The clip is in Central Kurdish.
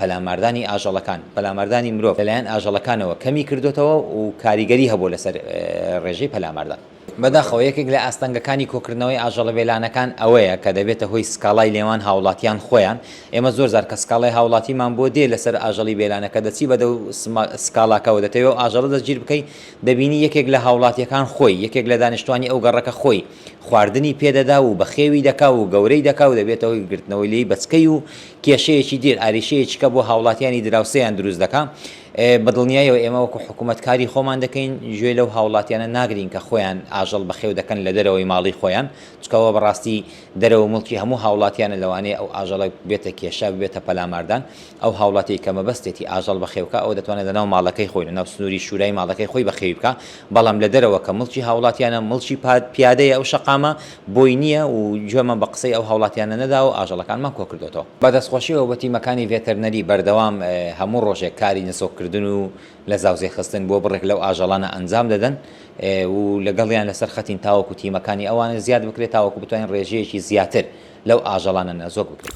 پەلاماردانی ئاژەڵەکان، پەلاماردانی مرۆڤ لەلایەن ئاژەڵەکانەوە کەمی کردۆتەوە و کاریگەری هەبووە لەسەر ڕێژەی پەلاماردان. بەداخەوە یەکێک لە ئاستەنگەکانی کۆکردنەوەی ئاژەڵە بێلانەکان ئەوەیە کە دەبێتە هۆی سکاڵای نێوان هاوڵاتیان خۆیان، ئێمە زۆر جار کە سکاڵای هاوڵاتیمان بۆ دێ لەسەر ئاژەڵی بێلانەکە دەچی بەدەو سکاڵاکەوە دەتەوێ ئەو ئاژەڵە دەستگیر بکەی دەبینی یەکێک لە هاوڵاتیەکان خۆی یەکێک لە دانیشتوانی ئەو گەڕەکە خۆی خواردنی پێدەدا و بەخێوی دەکا و گەورەی دەکا و دەبێتە هۆی گرتنەوەی لێی بەچکەی و کێشەیەکی دیر ئاریشەیەکی کە بۆ هاوڵاتیانی دراوسێیان دروست دەکا. بە دڵنیایەوە ئێمە وەکو حکوومەت کاری خۆمان دەکەین، گوێ لەو هاوڵاتیانە ناگرین کە خۆیان ئاژەڵ بەخێو دەکەن لە دەرەوەی ماڵی خۆیان، چونکە ئەوە بەڕاستی دەرەوە موڵکی هەموو هاوڵاتیانە لەوانەیە ئەو ئاژەڵە بێتە کێشە، ببێتە پەلاماردان. ئەو هاوڵاتیەی کە مەبەستێتی ئاژەڵ بەخێو بکا ئەوە دەتوانێت لەناو ماڵەکەی خۆی لەناو سنووری شورای ماڵەکەی خۆی بەخێوی بکا، بەڵام لە دەرەوە کە موڵکی هاوڵاتیانە موڵکی پیادەیە ئەو شەقامە بۆی نییە و گوێمان بە قسەی ئەو هاوڵاتیانە نەداوە و ئاژەڵەکانمان کۆکردۆتەوە. بە دەستخۆشیەوە بۆ تیمەکانی ڤێتەرنەری بەردەوام هەموو ڕۆژێک کاری نەزۆککردن و لە زاوزێ خستن بۆ بڕێک لەو ئاژەڵانە ئەنجام دەدەن و لەگەڵیان لەسەر خەتین تاوەکو تیمەکانی ئەوانە زیاد بکرێت تاوەکو بتوانین ڕێژەیەکی زیاتر لەو ئاژەڵانە نەزۆک بکرێت.